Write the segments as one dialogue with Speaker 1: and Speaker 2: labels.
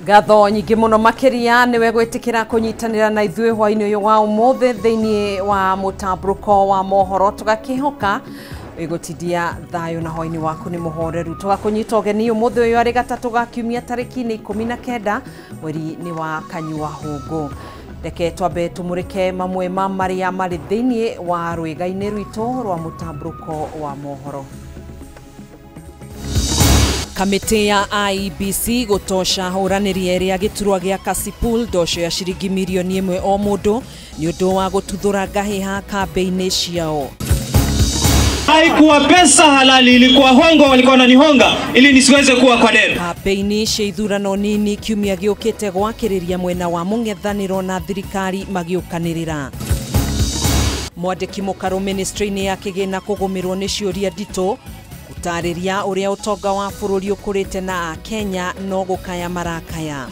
Speaker 1: Ngatho nyingĩ mũno makĩria nĩwe gwĩtĩkĩra kũnyitanĩra na ithuĩ hwainĩ ũyũ wa ũmũthĩ thĩinĩ wa mũtambũrũko wa mohoro tũgakĩhoka wĩgũtindia thayũ na hwainĩ waku nĩ mũhoreru. Tũgakũnyita ũgeni ũmũthĩ ũyũ arĩ gatatũ ga kiumia tarĩki-inĩ 19 mweri nĩ wa Kanyua Hũngũ. Reke twambe tũmũrĩke mamwe ma marĩa marĩ thĩinĩ wa rwĩga-inĩ rwitũ rwa mũtambũrũko wa mohoro. Kamĩtĩ ya IEBC gũtoca hũranĩri erĩ a gĩturwa gĩa Kasipul ndoco ya ciringi mirioni 1 o mũndũ nĩ ũndũ wa gũtuthũra ngahĩha kambĩ-inĩ ciao.
Speaker 2: Haikuwa pesa halali, ilikuwa hongo, walikuwa wananihonga ili nisiweze kuwa kwa debe.
Speaker 1: Kambĩ-inĩ cia ithurano nini kiumia gĩũkĩte gwakĩrĩria mwena wa mũng'ethanĩro na thirikari magĩũkanĩrĩra. Mwandĩki mũkarũ ministry-inĩ ya kĩgĩna kũgũmĩrwo nĩ ciũria nditũ gũtarĩria ũrĩa ũtonga wa bũrũri ũkũrĩte na Akenya no gũkaya marakaya.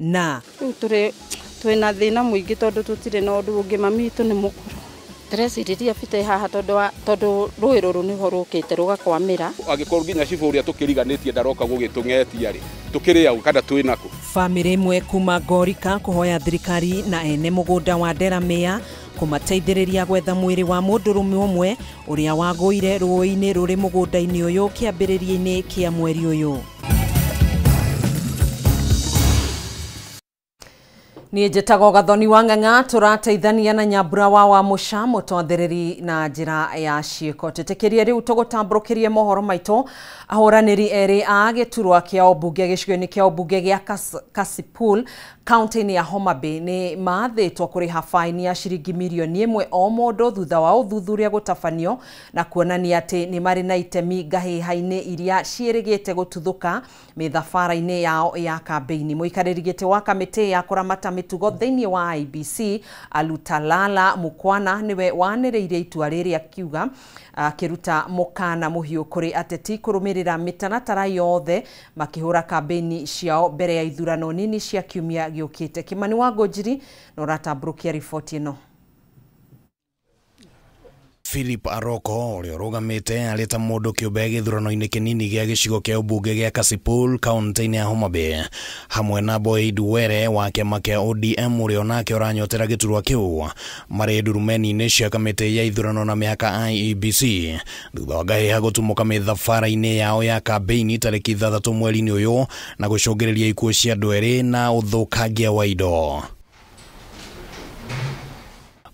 Speaker 1: Na
Speaker 3: rĩu twĩna thĩna mũingĩ tondũ tũtirĩ na ũndũ ũngĩ, mami witũ nĩ mũkũrũ. Ndĩreciriria bita haha tondũ rũĩ rũrũ nĩho rũkĩte rũgakwamĩra.
Speaker 4: Angĩkorwo nginya cibũ ũrĩa tũkĩriganĩtie ndaroka gũgĩtũng'etia rĩ, tũkĩrĩ au kana twĩ nakũ.
Speaker 1: Bamĩrĩ ĩmwe kuma Ngorika kũhoya thirikari na ene mũgũnda wa Delamere kũmateithĩrĩria gwetha mwĩrĩ wa mũndũrũme ũmwe ũrĩa wagũire rũĩ-inĩ rũrĩ mũgũnda-inĩ ũyũ kĩambĩrĩria-inĩ kĩa mweri ũyũ. Niĩ njĩtagwo Gathoni wa Ng'ang'a, tũrateithania na Nyambura wa Mũca mũtwathĩrĩri na njĩra ya ciĩko. Twĩtĩkĩrie rĩu tũgũtambũrũkĩrie mohoro maitũ. Ahũranĩri erĩ a gĩturwa kĩa ũmbunge gĩcigo-inĩ kĩa ũmbunge gĩa Kasipul kaunti-inĩ ya Homa Bay nĩ maathĩtwo kũrĩha baini ya ciringi mirioni 1 o mũndũ thutha wa ũthuthuria gũtabanio na kuonania atĩ nĩ marĩ na itemi ngahĩha-inĩ iria ciĩrĩgĩte gũtuthũka mĩthabara-inĩ yao ya kambĩini. Mũikarĩri gĩtĩ wa kamĩtĩ ya kũramata mĩtugo thĩinĩ wa IEBC Alutalala Mukwana nĩwe wanĩrĩirie itua rĩrĩ akiuga akĩruta mũkana mũhiũ kũrĩ ateti kũrũmĩrĩra mĩtaratara yothe makĩhũra kambĩini ciao mbere ya ithurano nini cia kiumia gĩũkĩte. Kimani wa Ngũnjiri na ũratambũrũkia riboti ĩno.
Speaker 5: Philip Aroko ũrĩa ũrũgamĩte arĩ ta mũndũ kĩũmbe gĩthurano-inĩ kĩnini gĩa gĩcigo kĩa ũmbunge gĩa Kasipul kaunti-inĩ ya Homa Bay hamwe na Boyd Were wa kĩama kĩa ODM ũrĩa onake ũranyotera gĩturwa kĩu marĩ ndurumeni-inĩ cia kamĩtĩ ya ithurano na mĩhaka IEBC thutha wa ngahĩha gũtumũka mĩthabara-inĩ yao ya kambĩini tarĩki 6 mweri-inĩ ũyũ na gũcũngĩrĩria ikuũ cia andũ erĩ na ũthũkangia wa indo.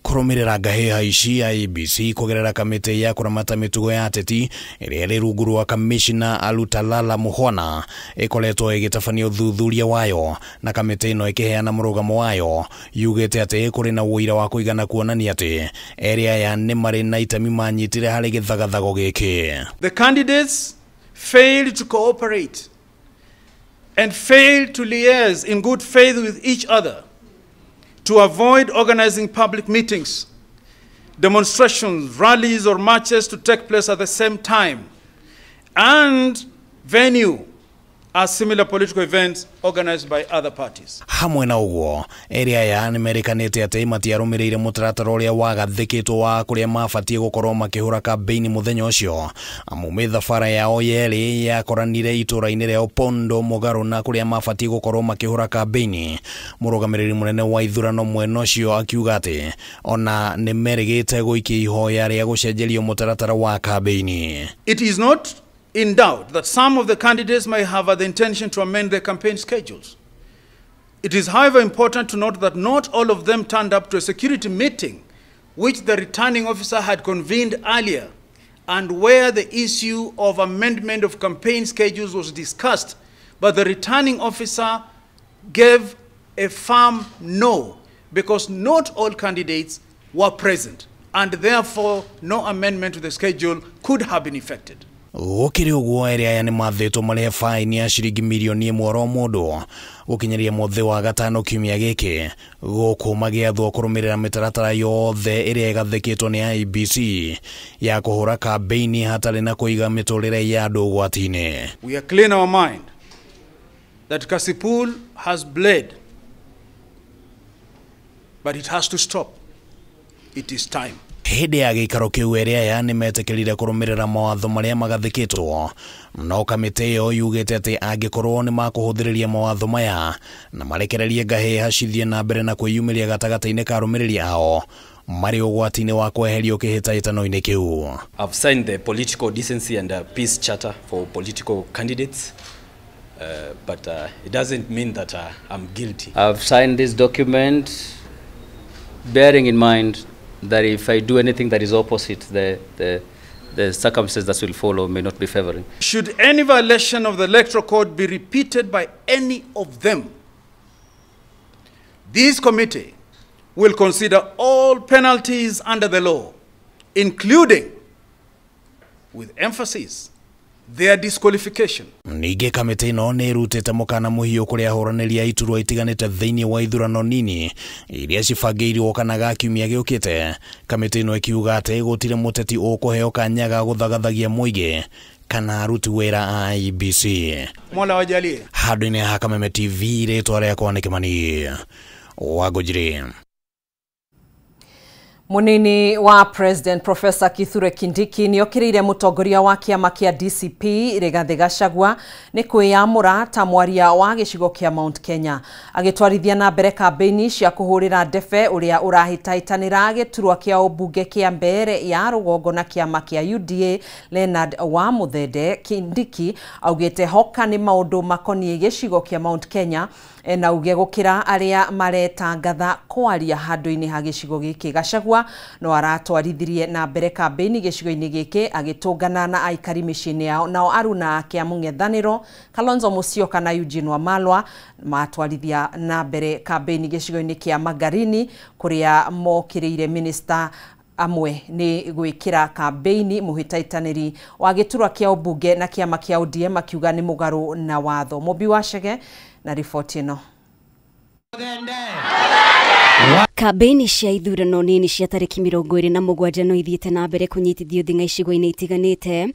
Speaker 5: Kũrũmĩrĩra ngahĩha ici IEBC kũgerera kamĩtĩ ya kũramata mĩtugo ya ateti ĩrĩa ĩrĩ rungu rwa kamishna Alutalala Mukhwana ĩkoretwo ĩgĩtabania ũthuthuria wayo na kamĩtĩ ĩno ĩkĩheana mũrũgamo wayo yugĩte atĩ kũrĩ na ũira wa kũigana kuonania atĩ erĩ aya nĩ marĩ na itemi manyitire harĩ gĩthagathago gĩkĩ.
Speaker 2: The candidates failed to cooperate and failed to liaise in good faith with each other to avoid organizing public meetings, demonstrations, rallies, or marches to take place at the same time and venue as similar political events organized by other parties.
Speaker 5: Hamwe na ũguo erĩ aya nĩ merĩkanĩte atĩ matiarũmĩrĩire mũtaratara ũrĩa wagathĩkĩtwo wa kũrĩa mabatiĩ gũkorwo makĩhũra kambĩini mũthenya ũcio amu mĩthabara yao yerĩ yakoranire itũũra-inĩ rĩa Opondo mũgarũ na kũrĩa mabatiĩ gũkorwo makĩhũra kambĩini. Mũrũgamĩrĩri mũnene wa ithurano mwena ũcio akiuga atĩ ona nĩ merĩgĩte gũikia ihoya rĩa gũcenjerio mũtaratara wa kambĩini.
Speaker 2: It is not in doubt that some of the candidates may have the intention to amend their campaign schedules. It is, however, important to note that not all of them turned up to a security meeting which the returning officer had convened earlier and where the issue of amendment of campaign schedules was discussed, but the returning officer gave a firm no because not all candidates were present and therefore no amendment to the schedule could have been effected.
Speaker 5: Gũkĩrĩ ũguo erĩ aya nĩ mathĩtwo marĩhe baini ya ciringi mirioni 1 oro mũndũ gũkinyĩria mũthĩ wa gatano kiumia gĩkĩ gũkũ magĩathwo kũrũmĩrĩra mĩtaratara yothe ĩrĩa ĩgathĩkĩtwo nĩ IEBC ya kũhũra kambĩini hatarĩ na kũiga mĩtũrĩre ya andũ ũgwati-inĩ.
Speaker 2: We are clear in our mind that Kasipul has bled, but it has to stop. It is time.
Speaker 5: Hĩndĩ ya gĩikaro kĩu erĩ aya nĩmetĩkĩrire kũrũmĩrĩra mawatho marĩa magathĩkĩtwo, no kamĩtĩ ĩyo yugĩte atĩ angĩkorwo nĩmakũhũthĩrĩria mawatho maya na marekererie ngahĩha cithiĩ na mbere na kwĩyumĩria gatagatĩ-inĩ ka arũmĩrĩri ao, marĩ ũgwati-inĩ wa kweherio kĩhĩtahĩtano-inĩ kĩu.
Speaker 6: I've signed the Political Decency and Peace Charter for political candidates, but it doesn't mean that I'm guilty.
Speaker 7: I've signed this document bearing in mind that if I do anything that is opposite, the circumstances that will follow may not be favoring.
Speaker 2: Should any violation of the Electoral Code be repeated by any of them, this committee will consider all penalties under the law, including, with emphasis, their disqualification.
Speaker 5: Ningĩ kamĩtĩ ĩno nĩ ĩrutĩte mũkana mũhiũ kũrĩ ahũranĩri a iturwa itiganĩte thĩinĩ wa ithurano nini iria cibangĩirwo kana ga kiumia gĩũkĩte. Kamĩtĩ ĩno ĩkiuga atĩ gũtirĩ mũteti ũkũheo kanya ga gũthagathagia mũingĩ kana aruti wĩra a IEBC.
Speaker 2: Mola wajalie.
Speaker 5: Handũ-inĩ ha Kameme TV, rĩtwa rĩakwa nĩ Kĩmani Wangũnjiri.
Speaker 1: Munini wa President Professor Kithure Kindiki nĩokĩrĩire mũtongoria wa kĩama kĩa DCP Rigathi Gachagua nĩ kwĩyamũra ta mwaria wa gĩcigo kĩa Mount Kenya, agĩtwarithia na mbere kambĩini cia kũhũrĩra ndebe ũrĩa ũrahĩtahĩtanĩra gĩturwa kĩa ũmbunge kĩa Mbeere ya rũgongo na kĩama kĩa UDA Leonard wa Muthende. Kindiki augĩte hoka nĩ maũndũ makoniĩ gĩcigo kĩa Mount Kenya na uge gũkĩra arĩa maretangatha kwaria handũ-inĩ ha gĩcigo gĩkĩ. Gachagua no aratwarithirie na mbere kambĩini gĩcigo-inĩ gĩkĩ agĩtũngana na aikari mĩciĩ-inĩ yao, nao aruna ake a mũng'ethanĩro Kalonzo Musyoka na Eugene Wamalwa matwarithia na mbere kambĩini gĩcigo-inĩ kĩa Magarini kũrĩa mokĩrĩire minista amwe nĩ gwĩkĩra kambĩini mũhĩtahĩtanĩri wa gĩturwa kĩa ũmbunge na kĩama kĩa ODM akiuga nĩ mũgarũ na watho. Mũmbi wa Chege na riboti ĩno.
Speaker 8: Kambĩini cia ithurano nini cia tarĩki 27 no ithiĩte na mbere kũnyitithio thing'a icigo-inĩ itiganĩte,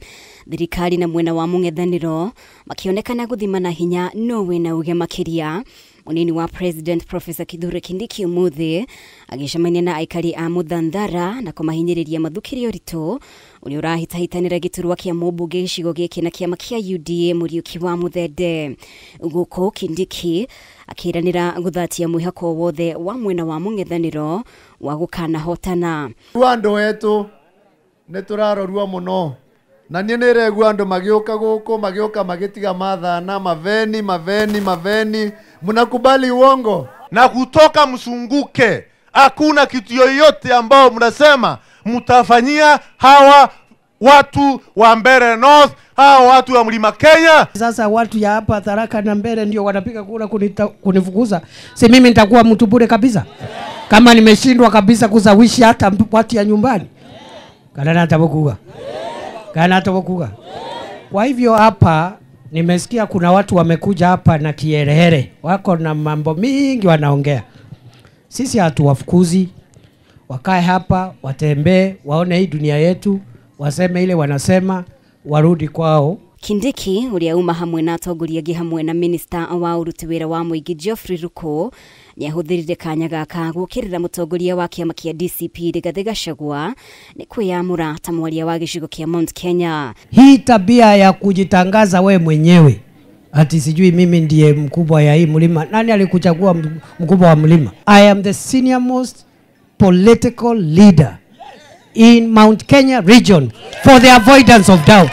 Speaker 8: thirikari na mwena wa mũng'ethanĩro makĩonekana gũthima na hinya no wĩna uge makĩria. Munini wa President Professor Kithure Kindiki ũmũthĩ agĩcemania na aikari a Mũthanthara na kũmahinyĩrĩria mathukĩre ũritũ ũrĩa ũrahĩtahĩtanĩra gĩturwa kĩa mũmbunge gĩcigo gĩkĩ na kĩama kĩa UDA Mũriũki wa Muthende. Gũkũ Kindiki akĩranĩra gũthatia mwĩhoko wothe wa mwena wa mũng'ethanĩro wa gũkanahotana.
Speaker 9: Andũ etũ nĩ tũrarorua mũno na niĩ nĩ regua andũ magĩũka gũkũ magĩũka magĩtiga mathana maveni maveni maveni, mnakubali uongo
Speaker 10: na kutoka msunguke. Hakuna kitu yoyote ambao mnasema mtafanyia hawa watu wa Mbeere North, hawa watu wa Mlima Kenya.
Speaker 11: Sasa watu ya hapa Tharaka na Mbeere ndio wanapiga kura kunifukuza. Si mimi nitakuwa mtu bure kabisa kama nimeshindwa kabisa kuzawishi hata watu ya nyumbani. Kana natabokuga. Kana natabokuga. Kwa hivyo hapa nimesikia kuna watu wamekuja hapa na kiherehere, wako na mambo mingi wanaongea. Sisi hatuwafukuzi, wakae hapa, watembee, waone hii dunia yetu, waseme ile wanasema, warudi kwao.
Speaker 8: Kindiki uria uma hamwe na atongoria angĩ hamwe na minista wa ũruti wĩra wa mũingĩ Geoffrey Ruku nĩahũthĩrire kanya gaka gũkĩrĩra mũtongoria wa kĩama kĩa DCP Rigathi Gachagua nĩ kwĩyamũra ta mwaria wa gĩcigo kĩa Mount Kenya.
Speaker 11: Hii tabia ya kujitangaza we mwenyewe ati sijui mimi ndiye mkubwa ya hii mlima, nani alikuchagua mkubwa wa mlima? I am the senior most political leader in Mount Kenya region for the avoidance of doubt.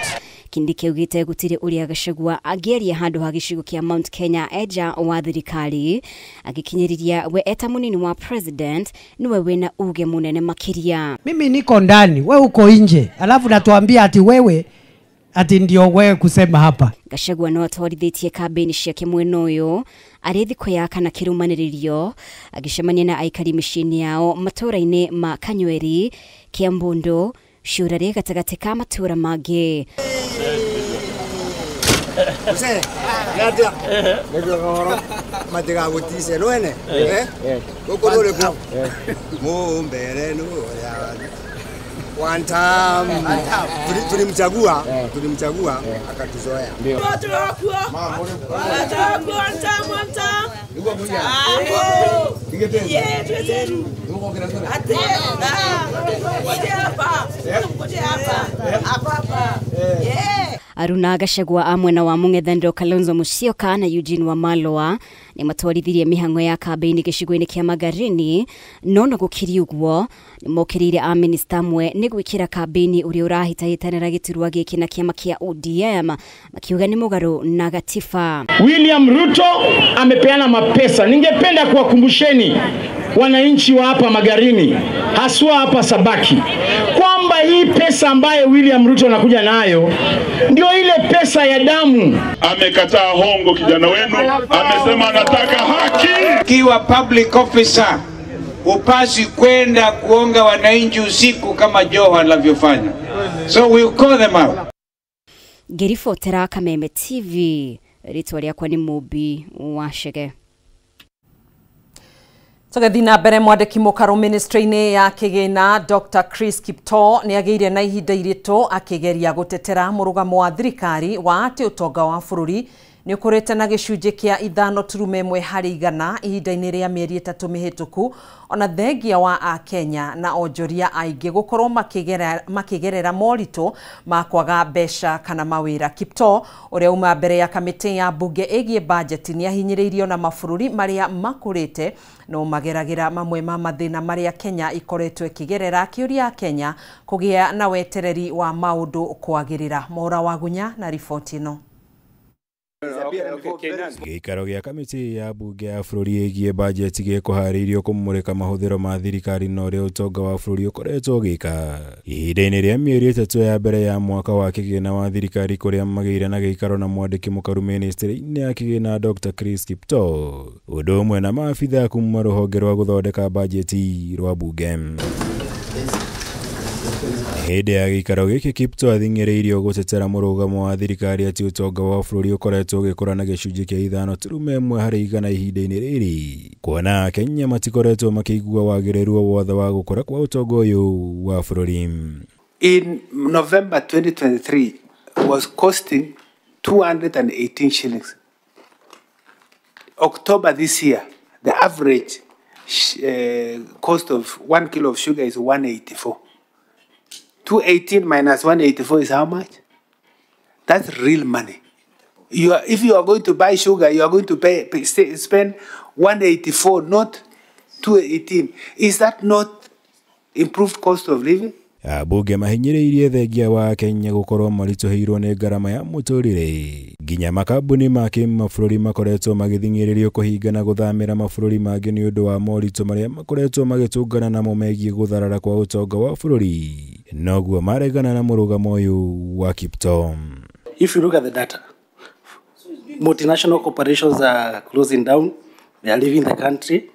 Speaker 8: Kindiki augite gutire uria Gachagua angĩaria handũ ha gĩcigo kĩa Mount Kenya eja wa thirikari, agĩkinyĩrĩria we eta munini wa president niwe wĩna uge munene makĩria.
Speaker 11: Mimi niko ndani, we uko nje, alafu natuambia ati wewe ati ndio wewe kusema hapa.
Speaker 8: Gachagua no atwarithĩtie kambĩini ciake mwena ũyũ arĩ thikũ ya kana kĩrũmanĩrĩrio agĩcemania na aikari mĩciĩ-inĩ yao matũũra-inĩ ma Kanyweri, Kĩambũndũ, Ciũrarĩ gatagatĩ ka matũũra mangĩ.
Speaker 12: One time. Tulimchagua, tulimchagua akatuzoea.
Speaker 8: Aruna Gachagua a mwena wa mũng'ethanĩro Kalonzo Musyoka na Eugene Wamalwa nĩ matwarithirie mĩhang'o ya kambĩini gĩcigo-inĩ kĩa Magarini, no na gũkĩrĩ ũguo nĩ mokĩrĩire a minista amwe nĩ gwĩkĩra kambĩini ũrĩa ũrahĩtahĩtanĩra gĩturwa gĩkĩ na kĩama kĩa ODM makiuga nĩ mũgarũ na gatiba.
Speaker 13: William Ruto amepeana mapesa. Ningependa kuwakumbusheni wananchi wa hapa Magarini, haswa hapa Sabaki, kwamba hii pesa ambayo William Ruto anakuja nayo ndio ile pesa ya damu.
Speaker 14: Amekataa hongo kijana wenu, amesema anataka haki.
Speaker 15: Kiwa public officer upasi kwenda kuonga wananchi usiku kama Joho anavyofanya. So we'll call them out.
Speaker 8: Ngĩribotera Kameme TV, rĩtwa rĩakwa nĩ Mũmbi wa Chege.
Speaker 1: Tũgĩthiĩ na mbere, mwandĩki mũkarũ ministry-inĩ ya kĩgĩna Dr. Chris Kiptoo nĩ agĩire na ihinda iritũ akĩgeria gũtetera mũrũgamo wa thirikari wa atĩ ũtonga wa bũrũri nĩ ũkũrĩte na gĩcunjĩ kĩa 5.1 harĩ igana ihinda-inĩ rĩa mĩeri 3 mĩhĩtũku, ona thengia wa akenya na onjoria aingĩ gũkorwo makĩgerera moritũ ma kwaga mbeca kana mawĩra. Kiptoo ũrĩa uma mbere ya kamĩtĩ ya mbunge ĩgiĩ bajeti nĩ ahinyĩrĩirio na mabũrũri marĩa makũrĩte no mageragĩra mamwe ma mathĩna marĩa Kenya ikoretwo ĩkĩgerera, akĩũria Kenya kũgĩa na wetereri wa maũndũ kwagĩrĩra. Mora Wagunya na riboti ĩno.
Speaker 16: Gĩikaro gĩa kamĩtĩ ya mbunge ya bũrũri ĩgiĩ bajeti gĩkũharĩirio kũmũrĩka mahũthĩro ma thirikari na ũrĩa ũtonga wa bũrũri ũkoretwo ũgĩka ihinda-inĩ rĩa mĩeri 3 ya mbere ya mwaka wa kĩgĩna wa thirikari, kũrĩa magĩire na gĩikaro na mwandĩki mũkaru ministry-inĩ ya kĩgĩna Dr. Chris Kiptoo, ũndũ ũmwe na maabithaa kuma rũhonge rwa gũthondeka bajeti rwa mbunge. Hĩndĩ ya gĩikaro gĩkĩ Kiptoo athing'ĩrĩirio gũtetera mũrũgamo wa thirikari atĩ ũtonga wa bũrũri ũkoretwo ũgĩkũra na gĩcunjĩ kĩa 5.1 harĩ igana ihinda-inĩ rĩrĩ, kuona Akenya matikoretwo makĩigua wagĩrĩru o wothe wa gũkũra kwa ũtonga ũyũ wa bũrũri.
Speaker 15: In November 2023 was costing 218 shillings. October this year, the average cost of 1 kilo of sugar is 184. 218 minus 184 is how much? That's real money. If you are going to buy sugar, you are going to spend 184, not 218. Is that not improved cost of living?
Speaker 16: Ambunge mahinyĩrĩirie thengia wa Kenya gũkorwo maritũhĩirwo nĩ ngarama ya mũtũrĩre, nginya makambuni ma kĩmabũrũri makoretwo magĩthing'ĩrĩrio kũhinga na gũthamĩra mabũrũri mangĩ nĩ ũndũ wa moritũ marĩa makoretwo magĩtũngana namo megiĩ gũtharara kwa ũtonga wa bũrũri, noguo maregana na mũrũgamo ũyũ wa Kiptoo.
Speaker 17: If you look at the data, multinational corporations are closing down, they are leaving the country,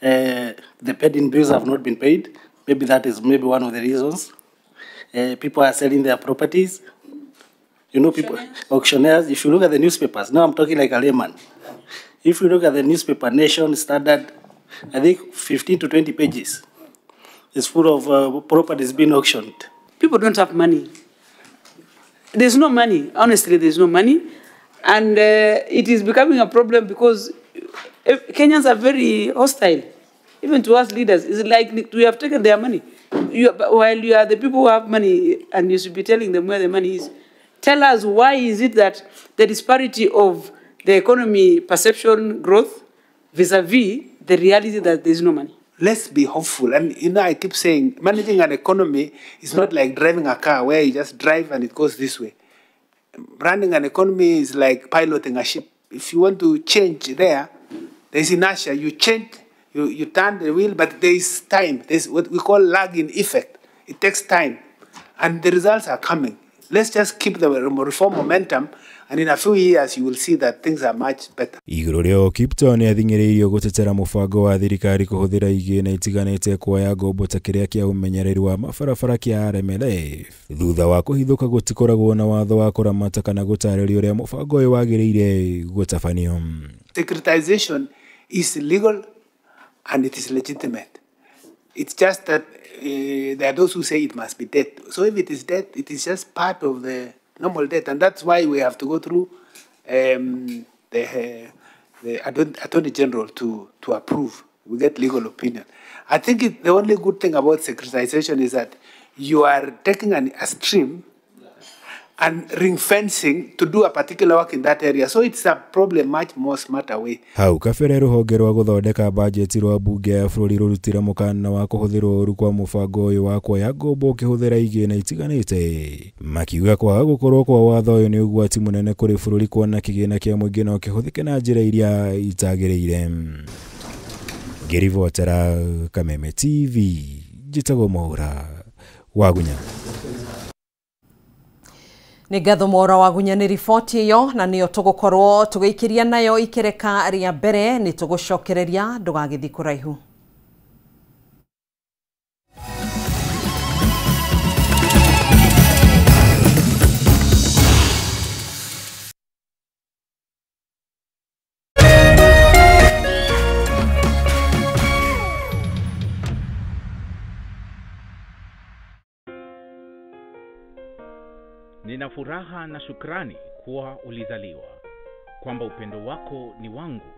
Speaker 17: the pending bills have not been paid. Maybe that is maybe one of the reasons. People are selling their properties. You know, people, auctioneers. If you look at the newspapers, now I'm talking like a layman. If you look at the newspaper, Nation, Standard, I think 15 to 20 pages is full of properties being auctioned.
Speaker 18: People don't have money. There's no money. Honestly, there's no money. And it is becoming a problem because Kenyans are very hostile. Even to us leaders, it's like we have taken their money. While you are the people who have money and you should be telling them where the money is. Tell us, why is it that the disparity of the economy perception growth vis-a-vis the reality that there's no money?
Speaker 15: Let's be hopeful. And you know, I keep saying managing an economy is not like driving a car where you just drive and it goes this way. Running an economy is like piloting a ship. If you want to change there, there's inertia. You change. You turn the wheel, but there is time. There's what we call lagging effect. It takes time, and the results are coming. Let's just keep the reform momentum, and in a few years you will see that things are much better.
Speaker 16: Igũrũ rĩo Kiptoo nĩ athing'ĩrĩirio gũtetera mũbango wa thirikari kũhũthĩra igĩna itiganĩte kuoya ngombo ta kĩrĩa kĩa ũmenyereri wa mabarabara kĩa RMLF thutha wa kũhithũka gũtikoragwo na watho wa kũramata kana gũtarĩria ũrĩa mũbango ũyũ wagĩrĩire gũtabanio.
Speaker 15: Securitization is legal and it is legitimate. It's just that there are those who say it must be debt. So if it is debt, it is just part of the normal debt. And that's why we have to go through the Attorney General to approve. We get legal opinion. I think the only good thing about securitization is that you are taking a stream and ring fencing to do a particular work in that area. So it's a probably much more smarter way.
Speaker 16: Hau kabere ruhonge rwa guthondeka bajeti rwa bunge ya bururi rurutire mukana wa kuhuthirwo uru kwa mubango uyu wa kuoya ngombo ukihuthira igina itiganite, makiuga kwaga gukorwo kwa watho uyu ni ugwati munene kuri bururi kuona kigina kia muingi no kihuthike na njira iria itagiriire. Ngiribotera Kameme TV, njitagwo Mwaura Wagunya.
Speaker 1: Nĩ ngatho Mwaura Wagunya nĩ riboti ĩyo, na nĩyo tũgũkorwo tũgĩikĩria nayo ikereka rĩa mbere. Nĩ tũgũcokereria, ndũgagĩthiĩ kũraihu.
Speaker 19: Nina furaha na shukrani kuwa ulizaliwa, kwamba upendo wako ni wangu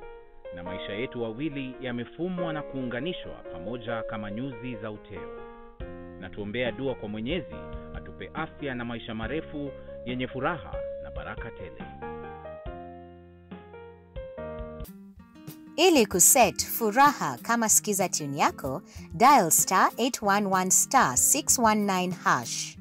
Speaker 19: na maisha yetu wawili yamefumwa na kuunganishwa pamoja kama nyuzi za uteo. Na tuombea dua kwa Mwenyezi atupe afya na maisha marefu yenye furaha na baraka tele.
Speaker 20: Ili kuset furaha kama skiza tune yako, dial star 811 star 619 hash.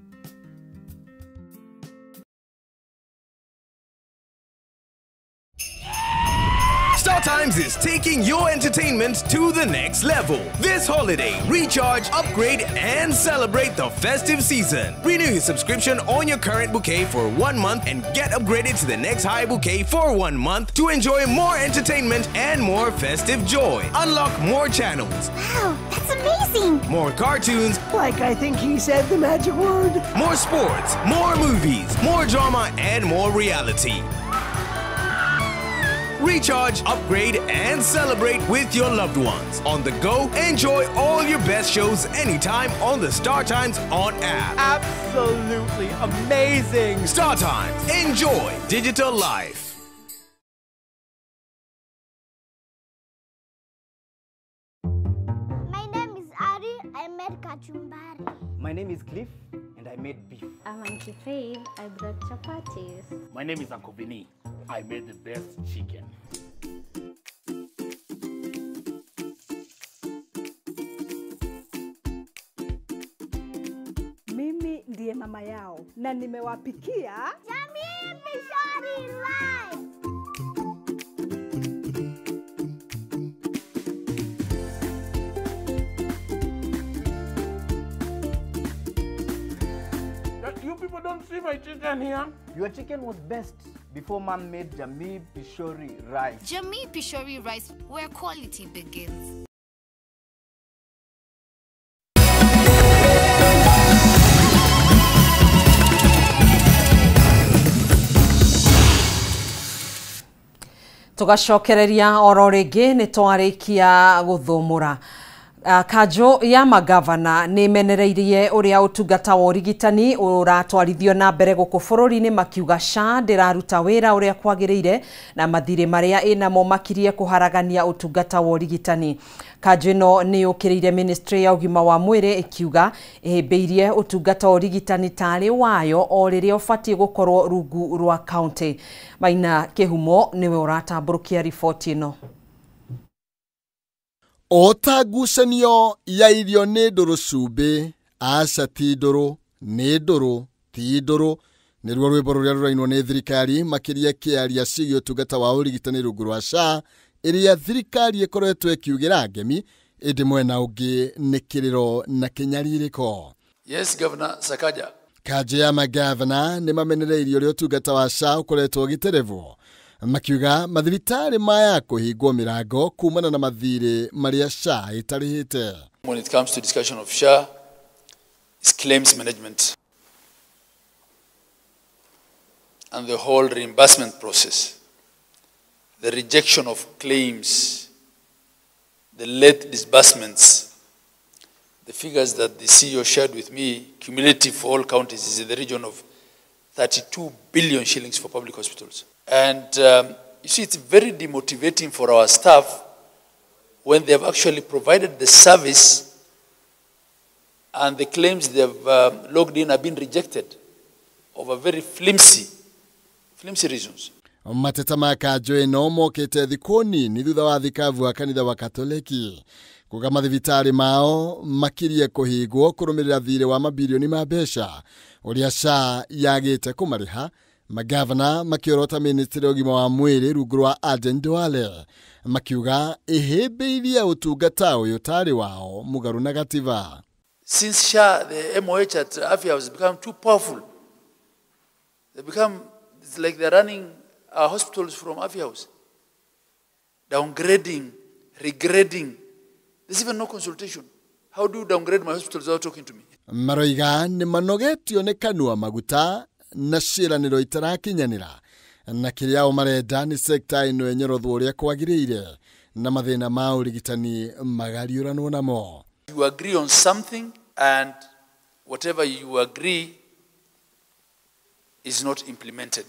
Speaker 21: Star Times is taking your entertainment to the next level. This holiday, recharge, upgrade, and celebrate the festive season. Renew your subscription on your current bouquet for 1 month and get upgraded to the next high bouquet for 1 month to enjoy more entertainment and more festive joy. Unlock more channels.
Speaker 22: Wow, that's amazing!
Speaker 21: More cartoons.
Speaker 23: Like I think he said the magic word.
Speaker 21: More sports, more movies, more drama, and more reality. Recharge, upgrade, and celebrate with your loved ones. On the go, enjoy all your best shows anytime on the Star Times On app.
Speaker 23: Absolutely amazing!
Speaker 21: Star Times, enjoy digital life.
Speaker 22: My name is Ari. I made kachumbari.
Speaker 24: My name is Cliff, and I made beef.
Speaker 25: I'm Auntie Faith. I brought chapatis.
Speaker 26: My name is Uncle Vinny. I made the best chicken.
Speaker 27: Mimi ndiye mama yao na nimewapikia
Speaker 22: Jamii Pishori Rice.
Speaker 26: You people don't see my chicken here.
Speaker 24: Your chicken was best before mom made Jamii Pishori Rice.
Speaker 28: Jamii Pishori Rice, where quality begins.
Speaker 1: Tugacokereria oro rĩngĩ nĩ twarĩkia gũthũmũra. Kanjũ ya magavana nĩ menereirie ũrĩa ũtungata wa ũrigitani ũratwarithio na mbere gũkũ bũrũri-inĩ, makiuga SHA ndĩraruta wĩra ũrĩa kwagĩrĩire na mathirĩ marĩa ĩnamo makirie kũharagania ũtungata wa ũrigitani. Kanjũ ĩno nĩ yũkĩrĩire ministry ya ũgima wa mwĩrĩ ĩkiuga ĩhĩmbĩirie ũtungata wa ũrigitani tarĩ wayo o rĩrĩa ũbatiĩ gũkorwo rungu rwa county. Maina Kĩhumo nĩwe ũratambũrũkia riboti ĩno.
Speaker 9: O ta ngucanio ya irio nĩ ndũrũ cumbĩ, aca ti ndũrũ, nĩ ndũrũ, ti ndũrũ, nĩruo rwĩmbo rũrĩa rũrainwo nĩ thirikari makĩria kĩaria ciĩgiĩ ũtungata wa ũrigitani rungu rwa SHA ĩrĩa thirikari ĩkoretwo ĩkiugĩra ngemi, ĩndĩ mwena ũngĩ nĩ kĩrĩro na kĩnyarirĩko.
Speaker 29: Yes, Governor Sakaja.
Speaker 9: Kanjũ ya magavana nĩ mamenereirie ũrĩa ũtungata wa SHA ũkoretwo ũgĩterevwo, makiuga mathibitarĩ maya kũhingwo mĩrango kumana na mathirĩ marĩa SHA ĩtarĩhĩte.
Speaker 29: When it comes to discussion of SHA, it's claims management and the whole reimbursement process, the rejection of claims, the late disbursements, The figures that the CEO shared with me, cumulative for all counties, is in the region of 32 billion shillings for public hospitals. And you see, it's very demotivating for our staff when they have actually provided the service and the claims they have logged in have been rejected over very flimsy reasons.
Speaker 9: Mateta ma kanjũ ĩno mokĩte thikũ nini thutha wa thikabu wa kanitha wa Katoliki kuga mathibitarĩ mao makirie kũhingwo kũrũmĩrĩra thirĩ wa mabirioni ma mbeca ũrĩa SHA yagĩte kũmarĩha. Magavana makĩorota ministry ya ũgima wa mwĩrĩ rungu rwa Aden Duale makiuga ĩhĩmbĩirie ũtungata ũyũ tarĩ wao mũgarũ na gatiba.
Speaker 29: Since SHA, the MOH at Afya has become too powerful. They become, it's like they're running our hospitals from Afya House. Downgrading, regrading. There's even no consultation. How do you downgrade my hospitals without talking to me?
Speaker 9: Maroiga nĩ manogetio nĩ kanua maguta na ciĩranĩro itarakinyanĩra na kĩrĩa o marenda nĩ sekta ĩno ĩnyorothwo ũrĩa kwagĩrĩire na mathĩna ma ũrigitani magariũranwo namo.
Speaker 29: You agree on something and whatever you agree is not implemented.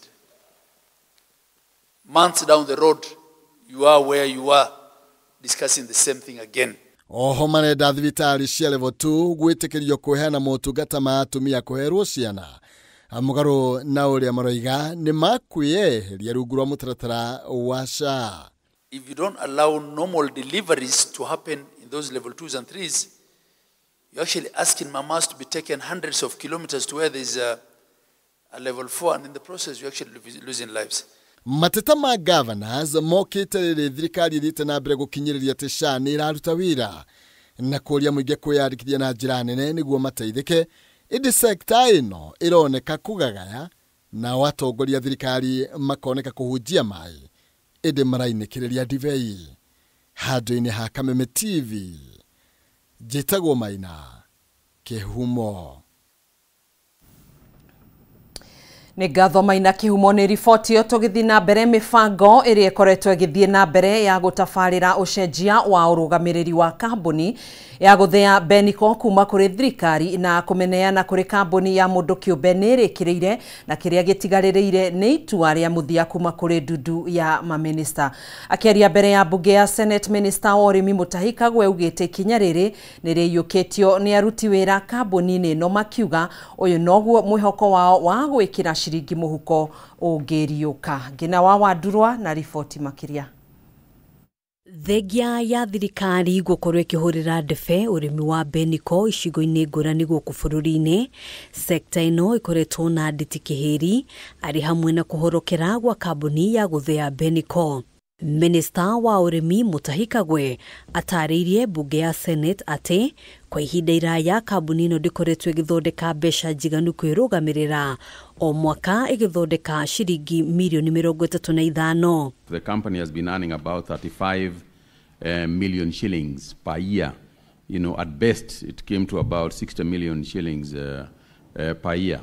Speaker 29: Months down the road, you are where you are discussing the same thing again.
Speaker 9: Oho marenda thibitarĩ cia level 2 gwĩtĩkĩrio kũheana motungata ma atumia kũherwo ciana mũgarũ na ũrĩa maroiga nĩ makwĩyeheria rungu rwa mũtaratara wa SHA.
Speaker 29: If you don't allow normal deliveries to happen in those level 2s and 3s, you're actually asking mamas to be taken hundreds of kilometers to where there's a level 4, and in the process you're actually losing lives.
Speaker 9: Mateta ma governors mokĩte rĩrĩ thirikari ĩthiĩte na mbere gũkinyĩrĩria atĩ SHA nĩ ĩraruta wĩra na kũria mũingĩ kwĩyandĩkithia na njĩra nene nĩguo mateithĩke, ĩndĩ sekta ĩno ĩroneka kũgagaya nao atongoria thirikari makoneka kũhunjia maĩ ĩndĩ marainĩkĩrĩria ndibei. Handũ-inĩ ha Kameme TV njĩtagwo Maina Kĩhumo.
Speaker 1: Nĩ ngatho Maina Kĩhumo nĩ riboti ĩyo. Tũgĩthiĩ na mbere, mĩbango ĩrĩa ĩkoretwo ĩgĩthiĩ na mbere ya gũtabarĩra ũcenjia wa ũrũgamĩrĩri wa kambuni ya gũthĩa Beniko kuma kũrĩ thirikari na kũmĩneana kũrĩ kambuni ya mũndũ kĩũmbe nĩ ĩrĩkĩrĩire, na kĩrĩa gĩtigarĩrĩire nĩ itua rĩa mũthia kuma kũrĩ ndundu ya mamĩnĩsta. Akĩaria mbere ya mbunge ya Senate, Minister wa ũrĩmi Mutahi Kagwe augĩte ikinya rĩrĩ nĩ rĩiyũkĩtio nĩ aruti wĩra kambuni-inĩ ĩno, makiuga ũyũ noguo mwĩhoko wao wa gwĩkĩra ciringi mũhuko ũngĩriũka. Ngina wa Wandurwa na riboti makĩria.
Speaker 8: Thengia ya thirikari gũkorwo ĩkĩhũrĩra ndebe ũrĩmi wa Beniko icigo-inĩ ngũrani gũkũ bũrũri-inĩ, sekta ĩno ĩkoretwo na nditi kĩhĩri arĩ hamwe na kũhorokera gwa kambuni ya gũthĩa Beniko. Minista wa ũrĩmi Mutahi Kagwe atarĩirie mbunge ya Senate atĩ kwa ihinda iraya kambuni ĩno ndĩkoretwo ĩgĩthondeka mbeca njiganu kwĩrũgamĩrĩra, o mwaka ĩgĩthondeka ciringi mirioni 35.
Speaker 2: The company has been earning about 35 million shillings per year. You know, at best it came to about 60 million shillings per year.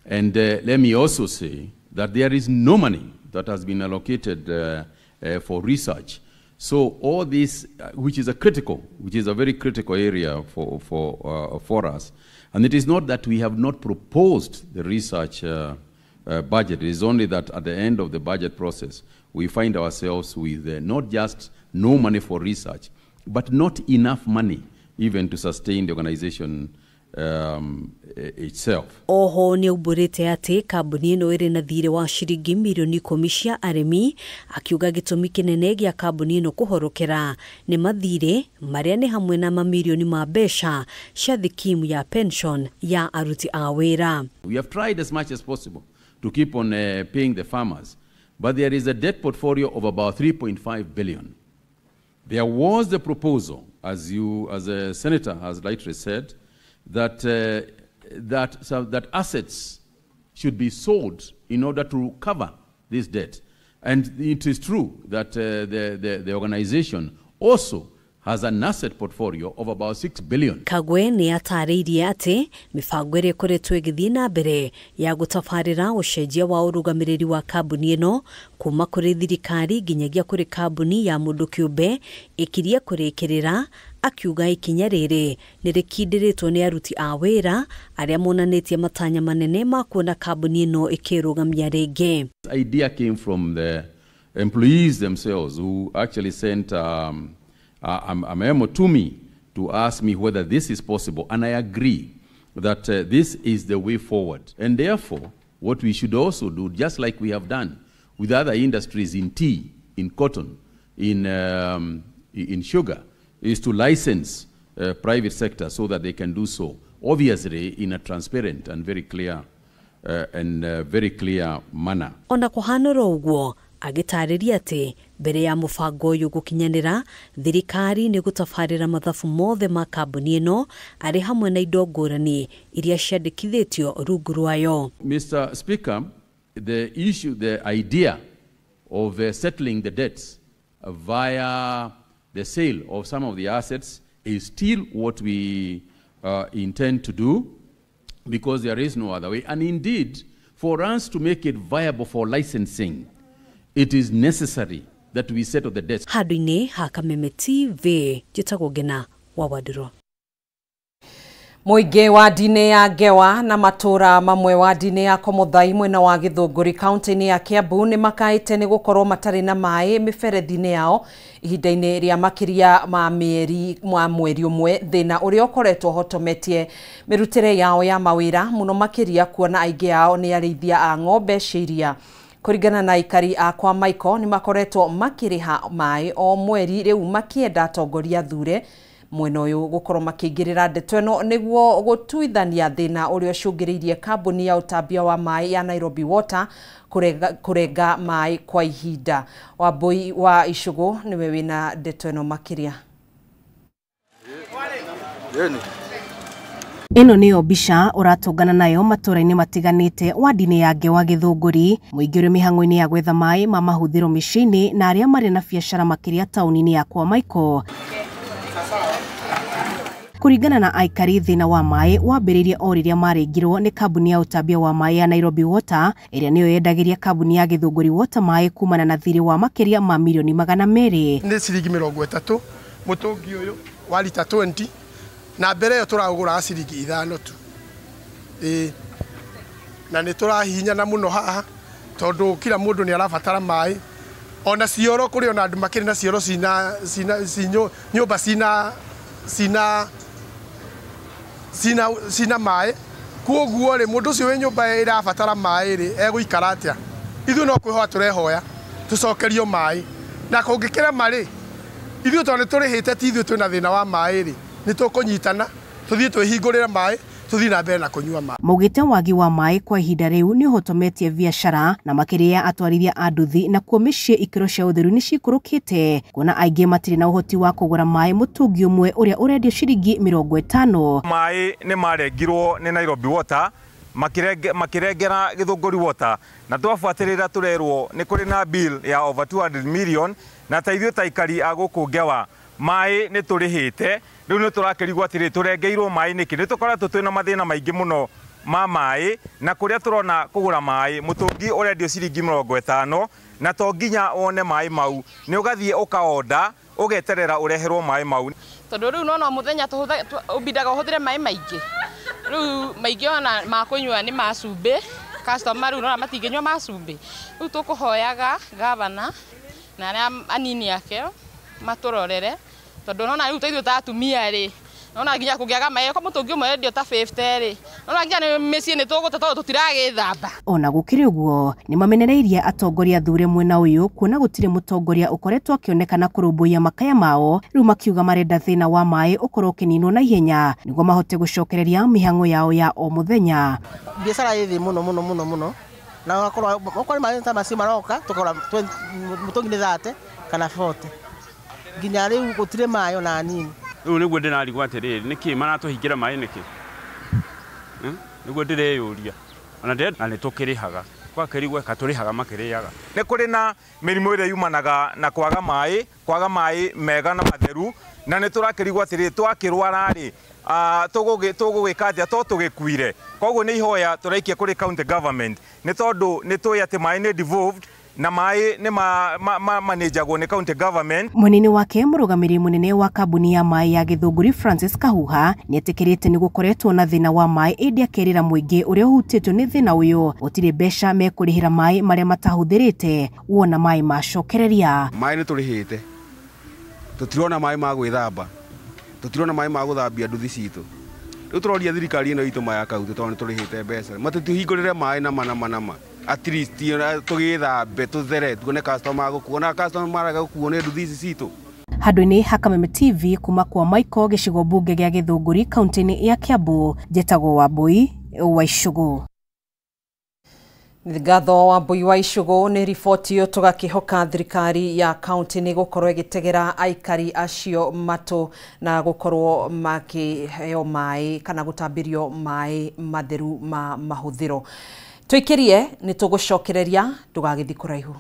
Speaker 2: And let me also say that there is no money that has been allocated for research. So all this, which is a very critical area for us. And it is not that we have not proposed the research budget. It is only that at the end of the budget process, we find ourselves with not just no money for research, but not enough money even to sustain the organization itself.
Speaker 8: Oho nĩ aumbũrĩte atĩ kambuni ĩno ĩrĩ na thirĩ wa ciringi mirioni 10 cia arĩmi, akiuga gĩtũmi kĩnene gĩa kambuni ĩno kũhorokera nĩ mathirĩ marĩa nĩ hamwe na mamirioni ma mbeca cia thikimu ya pension ya aruti a wĩra.
Speaker 2: We have tried as much as possible to keep on paying the farmers, but there is a debt portfolio of about 3.5 billion. There was the proposal, as a senator has rightly said, that assets should be sold in order to cover this debt. And it is true that the organization also has an asset portfolio of about 6 billion.
Speaker 3: Kagwe nĩ atarĩirie atĩ mĩbango ĩrĩa ĩkoretwo ĩgĩthiĩ na mbere ya gũtabarĩra ũcenjia wa ũrũgamĩrĩri wa kambuni ĩno kuma kũrĩ thirikari nginyagia kũrĩ kambuni ya mũndũ kĩũmbe ĩkirie kũrĩkĩrĩra, akiuga ikinya rĩrĩ nĩ rĩkindĩrĩtwo nĩ aruti a wĩra arĩa monanĩtie matanya manene ma kuona kambuni ĩno ĩkĩrũgamia rĩngĩ.
Speaker 2: This idea came from the employees themselves, who actually sent a memo to me to ask me whether this is possible, and I agree that this is the way forward. And therefore, what we should also do, just like we have done with other industries in tea, in cotton, in sugar, is to license private sector so that they can do so, obviously in a transparent and very clear manner.
Speaker 3: Ona kũhana ũguo, agĩtarĩria atĩ mbere ya mũbango ũyũ gũkinyanĩra, thirikari nĩ gũtabarĩra mathabu mothe ma kambuni ĩno arĩ hamwe na indo ngũrani iria ciandĩkithĩtio rungu rwayo.
Speaker 2: Mr. Speaker, the issue, the idea of settling the debts via the sale of some of the assets is still what we intend to do, because there is no other way. And indeed, for us to make it viable for licensing, it is necessary that we settle the debts.
Speaker 3: Handũ-inĩ ha Kameme TV, njĩtagwo Ngena wa Wandũrũ.
Speaker 1: Mũingĩ wa ndinĩ ya Ngewa na matũra mamwe wa ndinĩ ya Komothai mwena wa Gĩthũngũri kaunti-inĩ ya Kiambu nĩ makaĩte nĩ gũkorwo matarĩ na maĩ mĩberethi-inĩ yao ihinda-inĩ rĩa makĩria ma mweri ũmwe, thĩna ũrĩa ũkoretwo ũhotometie mĩrutĩre yao ya mawĩra mũno makĩria kuona aingĩ ao nĩ arĩithia a ng'ombe cia iria. Kũringana na aikari a kwa Michael nĩ makoretwo makĩrĩha maĩ o mweri rĩu makĩenda atongoria thure mwena ũyũ gũkorwo makĩingĩrĩra ndeto ĩno nĩguo gũtuithania thĩna ũrĩa ũcũngĩrĩirie kambuni ya ũtambia wa maĩ ya Nairobi Water kũrenga maĩ kwa ihinda. Wambui wa Icũgũ nĩwe wĩna ndeto ĩno makĩria.
Speaker 4: Ĩno nĩyo mbica ũratũngana nayo matũra-inĩ matiganĩte wandi-inĩ ya Ngewa Gĩthũngũri, mũingĩ ũrĩ mĩhang'o-inĩ ya gwetha maĩ ma mahũthĩro mĩciĩ-inĩ na arĩa marĩ na biacara makĩria taũni-inĩ ya kwa Michael. Kũringana na aikari, thĩna wa maĩ wambĩrĩirie o rĩrĩa marĩngirwo nĩ kambuni ya ũtambia wa maĩ ya Nairobi Water ĩrĩa nĩyo yendagĩria kambuni ya Gĩthũngũri Water maĩ kumana na thirĩ wa makĩria ma mirioni 200.
Speaker 5: Nĩ ciringi 30 mũtũngi ũyũ wa lita 20 na mbere ĩyo tũragũraga ciringi 5 tu. Na nĩ tũrahihinyana mũno haha tondũ kila mũndũ nĩ arabatara maĩ, ona cioro kũrĩ ona andũ makĩrĩ na cioro cina nyũmba cina maĩ, koguo rĩ mũndũ ũcio wĩ nyũmba ĩrabatara maĩ rĩ egũikara atĩa? Ithuĩ no kwĩhoya tũrehoya tũcokerio maĩ, na kũngĩkĩrema rĩ ithuĩ tondũ nĩ tũrĩhĩte ti ithuĩ twĩna thĩna wa maĩ rĩ nĩ tũkũnyitana tũthiĩ twĩhingũrĩre maĩ tũthiĩ na mbere na kũnyua maĩ.
Speaker 4: Maugĩte wagi wa maĩ kwa ihinda rĩu nĩ ũhotometie biacara na makĩria ya atwarithia a nduthi, na kuo mĩciĩ ikĩro cia ũtheru nĩ cikũrũkĩte kuona aingĩ matirĩ na ũhoti wa kũgũra maĩ mũtũngi ũmwe ũrĩa ũrendio ciringi 50.
Speaker 6: Maĩ nĩ marengirwo nĩ Nairobi Water makĩrengera Gĩthũngũri Water, na twabuatĩrĩra tũrerwo nĩ kũrĩ na bill ya over 200 million, na ta ithuĩ ta aikari a gũkũ Ngewa maĩ nĩ tũrĩhĩte. Rĩu nĩ tũrakĩrigwo atĩrĩ tũrengeirwo maĩ nĩkĩ? Nĩ tũkoretwo twĩna mathĩna maingĩ mũno ma maĩ, na kũrĩa tũrona kũgũra maĩ mũtũngi ũrendio ciringi 50, na to nginya wone maĩ mau, nĩ ũgathiĩ ũkaonda ũgeterera ũreherwo maĩ mau.
Speaker 7: Tondũ rĩu nona mũthenya ũbindaga ũhũthĩre maĩ maingĩ, rĩu maingĩ ona ma kũnyua nĩ ma cumbĩ, customer rĩu nona matingĩnyua ma cumbĩ. Rĩu tũkũhoyaga gavana na arĩa anini ake matũrorere, tondũ nona rĩu ithuĩ ta atumia rĩ nona nginya kũngĩaga maĩ ko mũtũngi ũmwe wendio ta 50 rĩ nona nginya nĩ mĩciĩ nĩ tũgũte tondũ tũtiragĩthamba.
Speaker 4: Ona gũkĩrĩ ũguo nĩ mamenereirie atongoria thure mwena ũyũ kuona gũtirĩ mũtongoria ũkoretwo akĩonekana kũrũmbũiya makaya mao, rĩu makiuga marenda thĩna wa maĩ ũkorwo ũkĩninwo na ihenya nĩguo mahote gũcokereria mĩhang'o yao ya o mũthenya.
Speaker 10: Biacara ĩ thĩ mũno mũno mũno mũno, na ũgakorwo okorwo maĩ ta macio maroka tũkagũra mũtũngi nĩ 30 kana 40, nginya rĩu gũtirĩ maĩ ona nini.
Speaker 11: Rĩu nĩguo ndĩrarigwo atĩrĩrĩ, nĩkĩ maratũhingĩra maĩ nĩkĩ? Nĩguo ndĩreyũria ona na nĩ tũkĩrĩhaga Twakĩrigwo katũrĩhaga makĩrĩaga.
Speaker 6: Nĩ kũrĩ na mĩrimũ ĩrĩa yumanaga na kwaga maĩ mega na matheru, na nĩ tũrakĩrigwo atĩrĩ twakĩrwara rĩ tũgũgĩka atĩa to tũgĩkuire. Koguo nĩ ihoya tũraikia kũrĩ county government nĩ tondũ nĩ tũĩ atĩ maĩ nĩ devolved na maĩ nĩ manejagwo nĩ county government.
Speaker 4: Mwena-inĩ wake mũrũgamĩrĩri mũnene wa kambuni ya maĩ ya Gĩthũngũri Francis Kahuha nĩetĩkĩrĩte nĩ gũkoretwo na thĩna wa maĩ, ĩndĩ akerĩra mũingĩ ũrĩa ũhutĩtio nĩ thĩna ũyũ gũtirĩ mbeca mekũrĩhĩra maĩ marĩa matahũthĩrĩte wona maĩ macokereria.
Speaker 12: Maĩ nĩ tũrĩhĩte, tũtirona maĩ ma gwĩthamba, tũtirona maĩ ma gũthambia nduthi citũ. Rĩu tũroria thirikari ĩno itũ maya kaunti tondũ nĩ tũrĩhĩte mbeca, matũhingũrĩre maĩ nama nama nama, at least tũgĩthambe tũthere, tuone customer gũkuo na customer maraga gũkuo nĩ nduthi ici citũ.
Speaker 4: Handũ-inĩ ha Kameme TV kuma kwa Michael gĩcigo mbunge gĩa Gĩthũngũri kaunti-inĩ ya Kiambu, njetagwo Wambui wa Icũgũ.
Speaker 1: Ngatho Wambui wa Icũgũ nĩ riboti ĩyo tũgakĩhoka thirikari ya kaunti nĩ gũkorwo ĩgĩtegera aikari acio matũ na gũkorwo makĩheo maĩ kana gũtambĩrio maĩ matheru ma mahũthĩro. Tũikĩrie nĩ tũgũcokereria, ndũgagĩthiĩ kũraihu.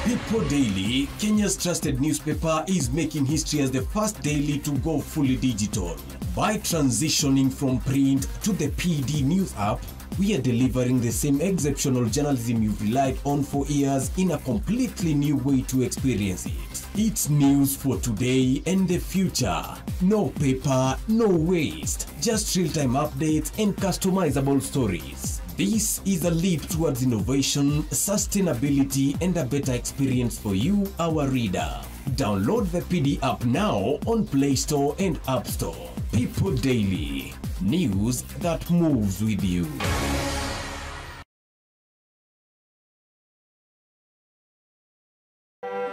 Speaker 13: People Daily, Kenya's trusted newspaper, is making history as the first daily to go fully digital. By transitioning from print to the PD News app, we are delivering the same exceptional journalism you've relied on for years in a completely new way to experience it. It's news for today and the future. No paper, no waste. Just real-time updates and customizable stories. This is a leap towards innovation, sustainability, and a better experience for you, our reader. Download the PD app now on Play Store and App Store. People Daily, news that moves with you.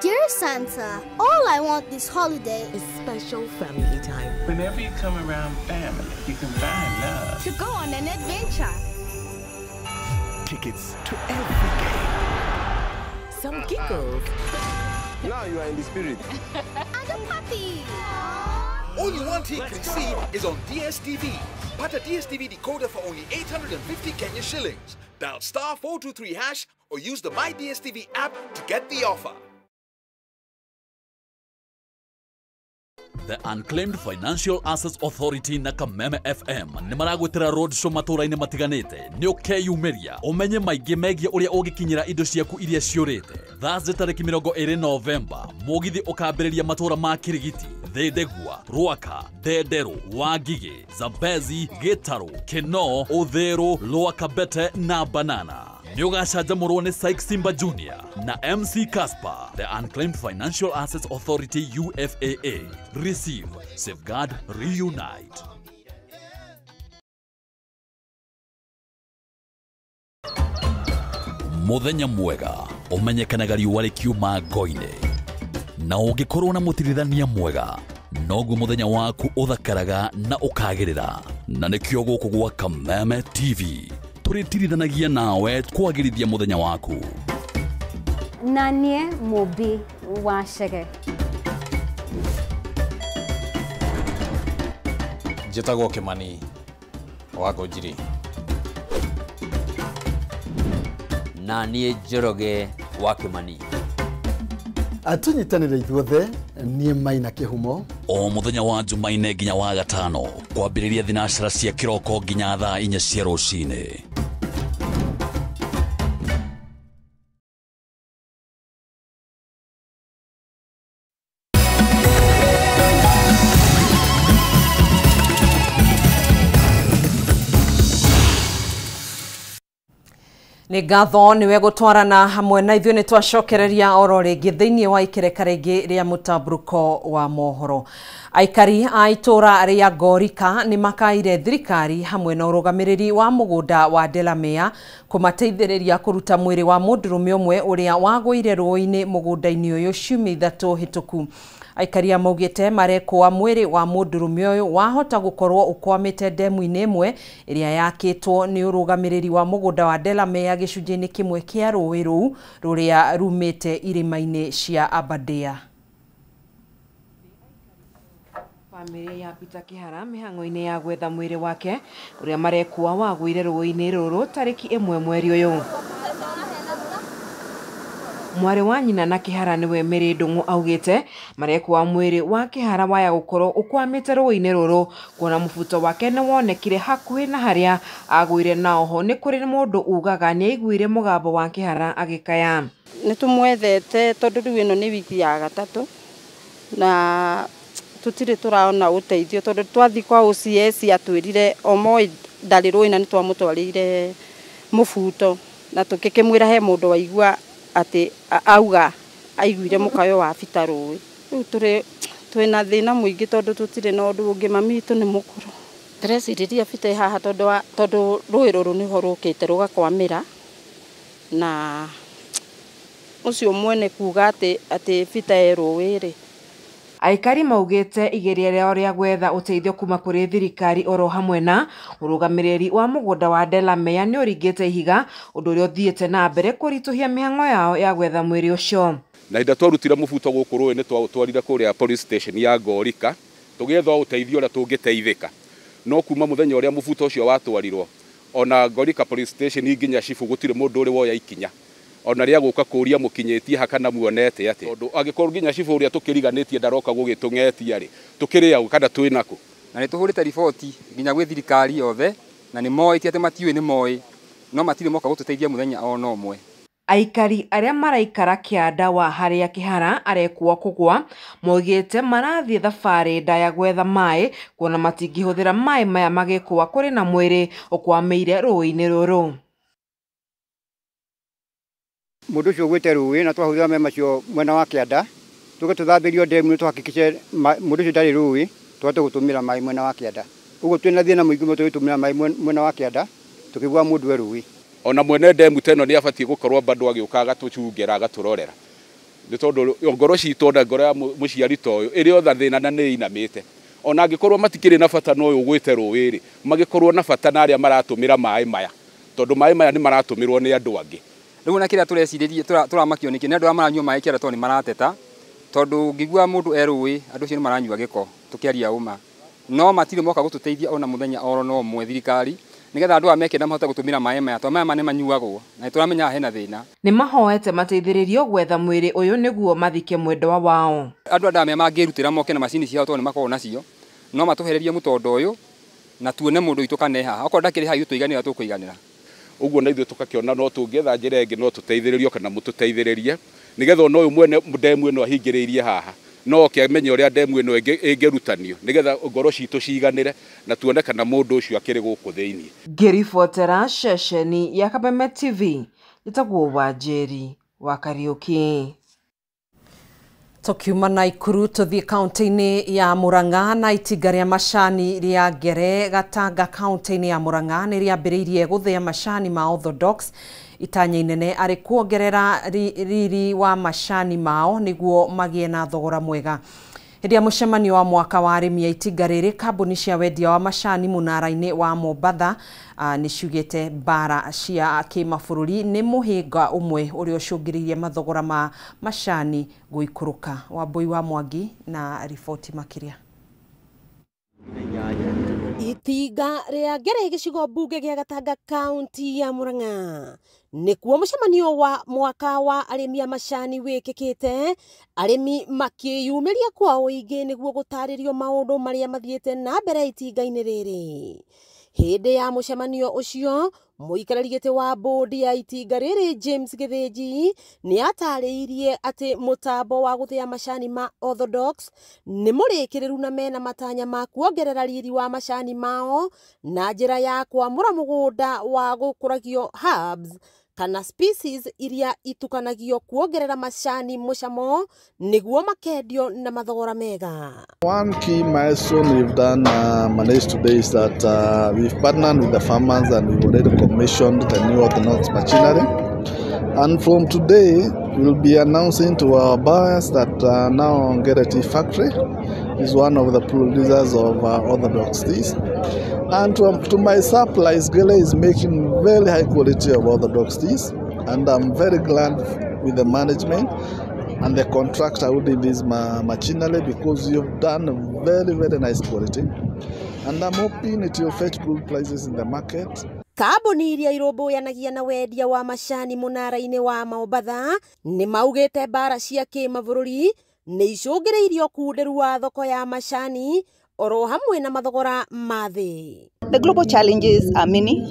Speaker 22: Dear Santa, all I want this holiday
Speaker 14: is special family time.
Speaker 15: Whenever you come around family, you can find love.
Speaker 22: To go on an adventure.
Speaker 16: Tickets to every game.
Speaker 14: Some giggles.
Speaker 16: Now you are in the spirit.
Speaker 22: And a puppy.
Speaker 17: All you want he can see is on DSTV. Pata DSTV decoder for only 850 Kenya shillings. Dial star 423 hash or use the My DSTV app to get the offer.
Speaker 18: The Unclaimed Financial Assets Authority na Kameme FM nĩ maragwĩtĩra road show matũũra-inĩ matiganĩte. Nĩ ũkeyumĩria ũmenye maingĩ megiĩ ũrĩa ũngĩkinyĩra indo ciaku iria ciũrĩte. Thursday tarĩki 20 Novemba, mũgithi ũkambĩrĩria matũũra ma Kirigiti, Thĩndegua, Rwaka, Ndenderũ, Wangigĩ, Zambezi, Gĩtarũ, Kĩnoo, Ũthĩrũ, Lwakabete na Banana. Nĩ ũgacanjamũrwo nĩ Syke Simba Jr. na MC Casper. The Unclaimed Financial Assets Authority UFAA. Receive, safeguard, reunite. Mũthenya mwega ũmenyekanaga riũa rĩkiuma ngo-inĩ, na ũngĩkorwo na mũtirithania mwega noguo mũthenya waku ũthakaraga na ũkagĩrĩra. Na nĩkĩo gũkũ gwa Kameme TV tũrĩtirithanagia nawe kwagĩrithia mũthenya waku.
Speaker 25: Na niĩ Mũmbi wa Chege.
Speaker 19: Njĩtagwo Kĩmani wa Ngũnjiri.
Speaker 20: Na niĩ Njoroge wa Kĩmani.
Speaker 9: Tũnyitanĩre ithuothe, niĩ Maina Kĩhumo.
Speaker 18: O mũthenya wa Jumaine nginya wa gatano kwambĩrĩria thinacara cia kĩroko nginya thaa 4 cia rũcinĩ.
Speaker 1: Nĩ ngatho nĩwe gũtwarana hamwe na ithuĩ nĩ twacokereria oro rĩngĩ thĩinĩ wa ikereka rĩngĩ rĩa mũtambũrũko wa mohoro. Aikari a itũra rĩa Ngorika nĩ makaire thirikari hamwe na ũrũgamĩrĩri wa mũgũnda wa Delamere kũmateithĩrĩria kũruta mwĩrĩ wa mũndũrũme ũmwe ũrĩa wagũire rũĩ-inĩ mũgũnda-inĩ ũyũ ciumia 3 hĩtũku. Aikari maugĩte marekũa mwĩrĩ wa mũndũrũme ũyũ wahota gũkorwo ũkwamĩte ndemu-inĩ ĩmwe ĩrĩa yakĩtwo nĩ ũrũgamĩrĩri wa mũgũnda wa Delamere gĩcunjĩ-inĩ kĩmwe kĩa rũĩ rũu rũrĩa rumĩte irĩma-inĩ cia Aberdare.
Speaker 2: Bamĩrĩ ya Peter Kihara mĩhang'o-inĩ ya gwetha mwĩrĩ wake ũrĩa marekũa wagũire rũĩ-inĩ rũrũ tarĩki 1 mweri ũyũ. Mwarĩ wa nyina na Kihara nĩwe Mary Ndung'u augĩte marekũa mwĩrĩ wa Kihara waya gũkorwo ũkwamĩte rũĩ-inĩ rũrũ kuona mũbuto wake nĩwonekire hakuhĩ na harĩa agũire, na oho nĩ kũrĩ mũndũ ugaga nĩaiguire mũgambo wa Kihara agĩkaya.
Speaker 8: Nĩtũmwethete tondũ rĩu ĩno nĩ wiki ya 3 na tutire tũraona ũteithio tondũ twathi kwa OCS atwĩrire Omoi ndarĩ rũĩ na nĩtwamũtwarĩire mũbuto na tũkĩkĩmwĩra he mũndũ waigua atĩ auga aiguire mũkayo wa Peter rũĩ. Rĩu twĩna thĩna mũingĩ tondũ tũtirĩ na ũndũ ũngĩ, mami witũ nĩ mũkũrũ. Ndĩrecirĩria Peter haha tondũ rũĩ rũrũ nĩho rũkĩte rũgakwamĩra na ũcio mwene kuga atĩ Peter e rũĩ rĩ.
Speaker 2: Aikari maugĩte igeria rĩao rĩa gwetha ũteithio kuma kũrĩ thirikari oro hamwe na ũrũgamĩrĩri wa mũgũnda wa Delamere nĩ ũringĩte ihiga, ũndũ ũrĩa ũthiĩte na mbere kũritũhia mĩhang'o yao ya gwetha mwĩrĩ ũcio.
Speaker 21: Na hĩndĩ twarutire mũbuto gũkũ rũĩ nĩ twaũtwarire kũrĩa police station ya Ngorika tũgĩetha ũteithio ũrĩa tũngĩteithĩka, no kuma mũthenya ũrĩa mũbuto ũcio watwarirwo ona Ngorika police station nginya cibu gũtirĩ mũndũ ũrĩ woya ikinya ona rĩa gũka kũria mũkinyĩtie ha kana muonete atĩ, tondũ angĩkorwo nginya cibũ ũrĩa tũkĩriganĩtie ndaroka gũgĩtũng'etia rĩ, tũkĩrĩ au kana twĩ nakũ.
Speaker 23: Na nĩtũhũrĩte riboti nginya gwĩ thirikari yothe na nĩ moĩ ti atĩ matiũĩ, nĩ moĩ no matirĩ moka gũtũteithia mũthenya ona ũmwe.
Speaker 2: Aikari arĩa maraikara kĩanda wa harĩa Kihara arekũa kũgwa maugĩte marathiĩ thabarĩ ndaya gwetha maĩ kuona matingĩhũthĩra maĩ maya magĩkũa kũrĩ na mwĩrĩ ũkwamĩire rũĩ-inĩ rũrũ.
Speaker 24: Mũndũ ũcio ũgwĩte rũĩ na twahũthĩra maĩ macio mwena wa kĩanda tũke tũthambĩrio ndemu tũhakikice mũndũ ũcio ndarĩ rũĩ tũhote gũtũmĩra maĩ mwena wa kĩanda. Ũguo twĩna thĩna mũingĩ mũno tũgĩtũmĩra maĩ mwena wa kĩanda tũkĩgua mũndũ e rũĩ.
Speaker 21: Ona mwene ndemu ta ĩno nĩ abatiĩ gũkorwo bado agĩũka agatũcungĩra agatũrorera, nĩ tondũ ngoro citũ ona ngoro ya mũciari ta ũyũ ĩrĩ otha thĩna na nĩ ĩinamĩte. Ona angĩkorwo matikĩrĩ na bata na ũyũ ũgwĩte rũĩ rĩ, magĩkorwo na bata na arĩa maratũmĩra maĩ maya, tondũ maĩ maya nĩ maratũmĩrwo nĩ andũ angĩ.
Speaker 23: Rĩu na kĩrĩa tũrecirĩria tũramakio nĩkĩ nĩ andũ arĩa maranyua maĩ kĩanda tondũ nĩ marateta, tondũ ngĩigua mũndũ e rũĩ andũ acio nĩ maranyua gĩko tũkĩaria ũma, no matirĩ moka gũtũteithia ona mũthenya oro no ũmwe thirikari nĩgetha andũ aya mekĩenda mahote gũtũmĩra maĩ maya tondũ maya nĩ manyuagwo na nĩtũramenya hena thĩna.
Speaker 2: Nĩ mahoete mateithĩrĩrio gwetha mwĩrĩ ũyũ nĩguo mathike mwendwa wao.
Speaker 23: Andũ a Delamere mangĩrutĩra moke na macini ciao tondũ nĩ makoragwo nacio, no matũhererie mũtondo ũyũ na tuone mũndũ witũ kana e haha, okorwo ndakĩrĩ haha ithuĩ tũiganĩra tũkũiganĩra.
Speaker 21: Ũguo na ithuĩ tũgakĩona no tũngĩetha njĩra ĩngĩ no tũteithĩrĩrio kana mũtũteithĩrĩrie nĩgetha ona ũyũ mwene ndemu ĩno ahingĩrĩirie haha no oke amenye ũrĩa ndemu ĩno ĩngĩrutanio nĩgetha ngoro citũ ciganĩre na tuone kana mũndũ ũcio akĩrĩ gũkũ thĩinĩ.
Speaker 2: Ngĩribotera ceceni ya Kameme TV, njĩtagwo Wanjeri wa Kariũki.
Speaker 1: Tukiuma Naikuru tuthie kaunti-inĩ ya Murang'a na itinga rĩa macani rĩa Ngere Gatanga kaunti-inĩ ya Murang'a nĩ rĩambĩrĩirie gũthĩa macani ma Orthodox. Itanya inene arĩ kuongerera riri wa macani mao nĩguo magĩe na thogora mwega. Hĩndĩ ya mũcemanio wa mwaka wa arĩmi a itinga rĩrĩ, kambuni cia wendia wa macani mũnara-inĩ wa Mombatha nĩ ciugĩte mbara cia kĩmabũrũri nĩ mũhĩnga ũmwe ũrĩa ũcũngĩrĩirie mathogora ma macani gũikũrũka. Wambui wa Mwangi na riboti makĩria.
Speaker 4: Itinga rĩa Ngere gĩcigo mbunge gĩa Gatanga kaunti ya Murang'a nĩkuo mũcemanio wa mwaka wa arĩmi a macani wĩkĩkĩte, arĩmi makĩyumĩria kwa ũingĩ nĩguo gũtarĩrio maũndũ marĩa mathiĩte na mbere itinga-inĩ rĩrĩ. Hĩndĩ ya mũcemanio ũcio, mũikarĩri gĩtĩ wa bũndi ya itinga rĩrĩ James Gĩthĩnji nĩatarĩirie atĩ mũtambo wa gũthĩa macani ma Orthodox nĩ mũrĩkĩrĩru na mena matanya ma kuongerera riri wa macani mao na njĩra ya kwamũra mũgũnda wa gũkũragio herbs
Speaker 3: kana species iria itukanagio kuongerera macani mucamo niguo makendio na mathogora mega.
Speaker 5: One key milestone we've done managed today is that we've partnered with the farmers and we've already commissioned the new orthodox machinery. And from today, we'll be announcing to our buyers that now Ngere Tea Factory is one of the producers of orthodox teas. And to my surprise, Ngere is making very high quality of orthodox teas. And I'm very glad with the management and the contractor who did this machinery, because you've done a very, very nice quality. And I'm hoping it will fetch good prices in the market.
Speaker 3: Kambuni iria irũmbũyanagia na wendia wa macani mũnara-inĩ wa Mombatha nĩ maugĩte mbara cia kĩmabũrũri nĩ icũngĩrĩirie ũkunderu wa thoko ya macani oro hamwe na mathogora ma thĩ.
Speaker 7: The global challenges are many.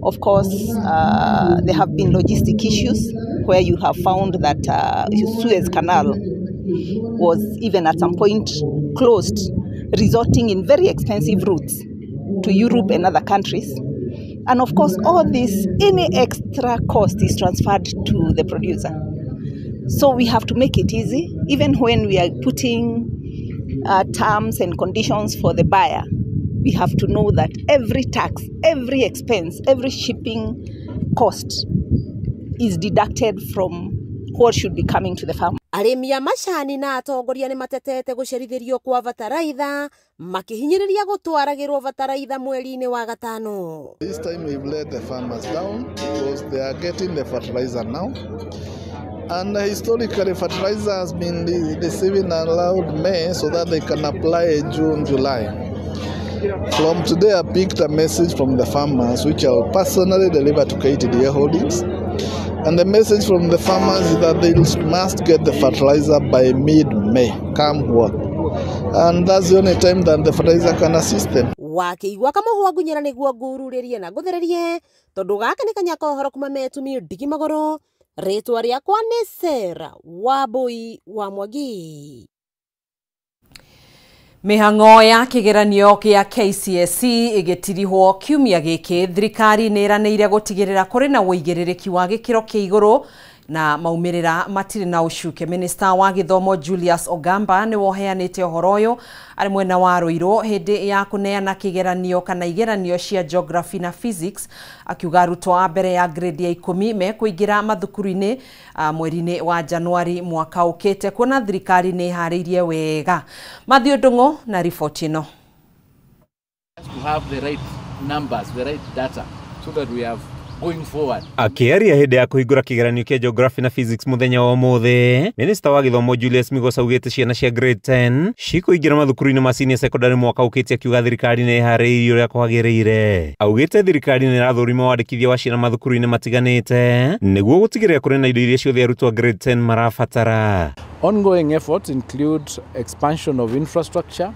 Speaker 7: Of course, there have been logistic issues where you have found that Suez Canal was even at some point closed, resulting in very expensive routes to Europe and other countries. And of course, all this, any extra cost is transferred to the producer. So we have to make it easy, even when we are putting terms and conditions for the buyer. We have to know that every tax, every expense, every shipping cost is deducted from what should be coming to the farm.
Speaker 3: Arĩmi a macani na atongoria nĩ matetete gũcerithĩrio kwa bataraitha makĩhinyĩrĩria gũtwaragĩrwo bataraitha mweri-inĩ wa gatano.
Speaker 5: This time we've let the farmers down because they are getting the fertilizer now. And historically, fertilizer has been receiving allowed May so that they can apply June, July. From today, I picked a message from the farmers, which I'll personally deliver to KTDA Holdings. And the message from the farmers is that they must get the fertilizer by mid-May, come what. And that's the only time that the fertilizer can assist them.
Speaker 3: Wakĩigua kamũhwa ngunyĩra nĩguo ngururĩrie na ngũthererie tondũ gaka nĩ kanya ka ũhoro kuma metumi ndigi magũrũ. Rĩtwa rĩakwa nĩ Sarah Wambui wa Mwangi.
Speaker 1: Mĩhang'o ya kĩgeranio kĩa KCSE ĩgĩtirihwo kiumia gĩkĩ, thirikari nĩ ĩranĩire gũtigĩrĩra kũrĩ na ũigĩrĩrĩki wa gĩkĩro kĩa igũrũ na maumĩrĩra matirĩ na ũcuke. Minista wa gĩthomo Julius Ogamba nĩwe ũheanĩte ũhoro ũyũ arĩ mwena wa Ruiru hĩndĩ ya kũneana kĩgeranio kana igeranio cia geography na physics, akiuga arutwo a mbere ya grade ya 10 mekũingĩra mathukuru-inĩ mweri-inĩ wa Januari mwaka ũkĩte, kuona thirikari nĩ ĩharĩirie wega. Matthew Ndung'u na riboti ĩno.
Speaker 10: To have the right numbers, the right data, so that we have going forward.
Speaker 11: Akĩaria hĩndĩ ya kũhingũra kĩgeranio kĩa geography na physics mũthenya wa ũmũthĩ, Minista wa gĩthomo Julius Migos augĩte ciana cia grade 10 cikũingĩra mathukuru-inĩ ma senior secondary mwaka ũkĩte, akiuga thirikari nĩ ĩharĩirie ũrĩa kwagĩrĩire. Augĩte thirikari nĩ ĩrathũrima wandĩkithia wa ciana mathukuru-inĩ matiganĩte nĩguo gũtigĩrĩra kũrĩ na indo iria ciothe arutwo a grade 10 marabatara.
Speaker 26: Ongoing efforts include expansion of infrastructure,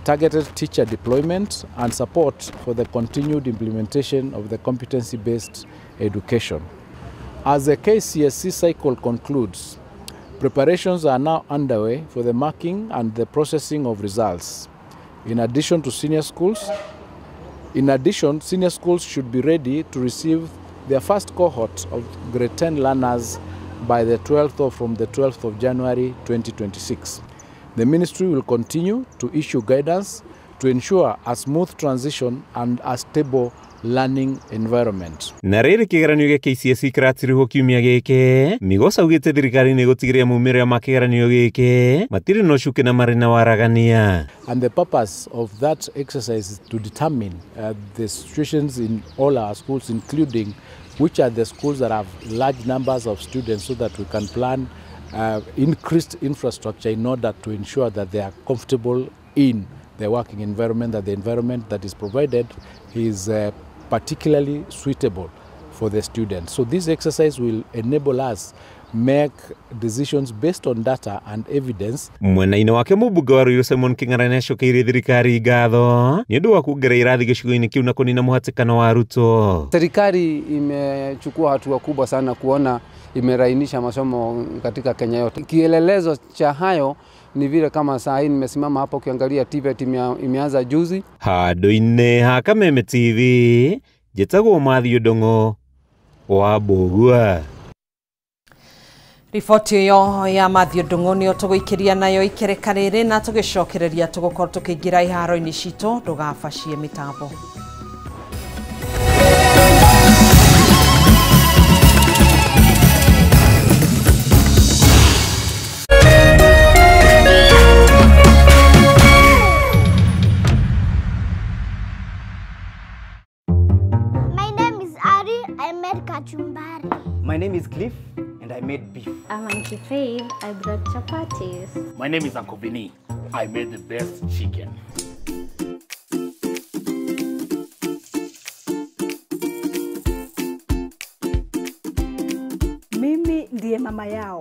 Speaker 26: targeted teacher deployment, and support for the continued implementation of the competency-based education. As the KCSE cycle concludes, preparations are now underway for the marking and the processing of results. In addition to senior schools, senior schools should be ready to receive their first cohort of grade 10 learners by the 12th or from the 12th of January 2026. The ministry will continue to issue guidance to ensure a smooth transition and a stable learning environment.
Speaker 11: Na rĩrĩ kĩgeranio gĩa KCSE kĩratirihwo kiumia gĩkĩ, Migos augĩte thirikari nĩ ĩgũtigĩrĩra maumĩrĩra ma kĩgeranio gĩkĩ matirĩ na ũcuke na marĩ na waragania.
Speaker 26: And the purpose of that exercise is to determine the situations in all our schools, including which are the schools that have large numbers of students, so that we can plan increased infrastructure in order to ensure that they are comfortable in the working environment, that the environment that is provided is particularly suitable for the students. So this exercise will enable us make decisions based on data and evidence.
Speaker 11: Mwena-inĩ wake mũmbunge wa Ruiru Simon King'ara nĩacokeirie thirikari ngatho nĩ ũndũ wa kuongerera irathi gĩcigo-inĩ kĩu na kũnina mũhatĩkano wa arutwo.
Speaker 27: Serikali imechukua hatua kubwa sana kuona imerainisha masomo katika Kenya yote. Kielelezo cha hayo ni vile kama saa hii nimesimama hapo ukiangalia TVET imeanza juzi.
Speaker 11: Handũ-inĩ ha Kameme TV, njĩtagwo Matthew Ndung'u. Wa Mbũgua.
Speaker 1: Riboti ĩyo ya Matthew Ndung'u nĩyo tũgũikĩria nayo ikereka rĩrĩ na tũgĩcokereria tũgũkorwo tũkĩingĩra iharo-inĩ citũ. Ndũgabacie mĩtambo.
Speaker 6: My name is Ari. I made kachumbari.
Speaker 12: My name is Cliff and I made beef.
Speaker 25: I'm Auntie Faith. I brought chapatis.
Speaker 10: My name is Uncle Vinny. I made the best chicken.
Speaker 13: Mimi ndiye mama yao.